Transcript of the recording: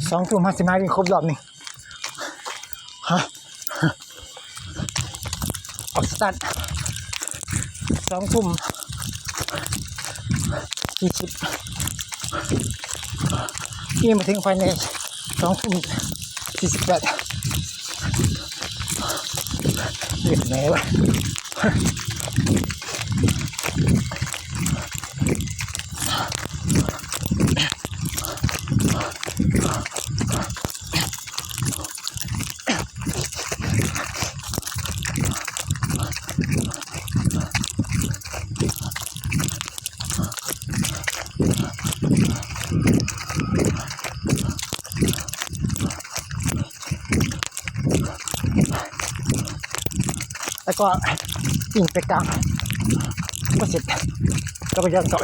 ສອງທຸ່ມເຮົາຊິມາວິ່ງຄົບລອບນີ້ ຮະ ອອກສະຕາດສອງທຸ່ມສີ່ສິບ ນີ້ມາເຖິງພາຍໃນສອງທຸ່ມສີ່ສິບແປດ ເຮັດແນວ ແລ້ວກໍປິ່ນໄປກາງ ບໍ່ເສັດ ກໍໄປເດີນຕໍ່.